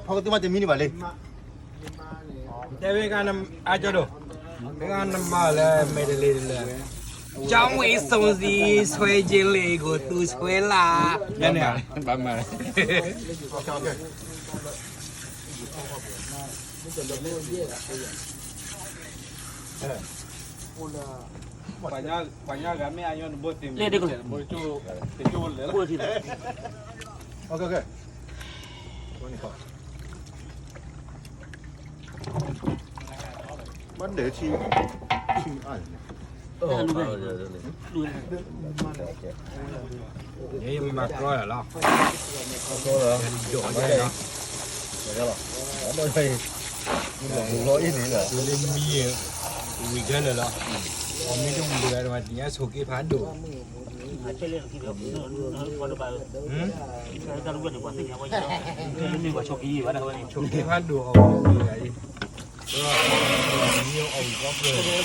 ဖီကသူမးတမံန့ၣ်ဘၣ်လံ. တဲဝဲကနအါကၠီဒိၣ်, ဝဲကနမၤလၢမဲာ်တလ့ၤတလၢ, ကျောင်းဝေးစုံစည်း ဆွဲခြင်းလေးကို သူဆွဲလာ, ဘၣ်မၤ, ဘၣ်မၤ, ပှၤညါဂၤမ့ၢ်အါညီနဘိတ့ၢ်မ့ၢ်တဘိတကၠိလဲၣ်လီၤ. What the ယမၤကျီလီၤ, ဒိၣ်လီၤ, လၢမံ, ဝံၤခဲလၢာ်လီၤ, အမ့ၢ်တဝံၤတဂၤတဝဲ တညါဆိးက့ဖးဒိၣ်, ဆိးက့ဖးဒိၣ်အီၤဝံၤတဂၤအံၤ, မံအီၤဝံၤကီၢ်ပှဲၤ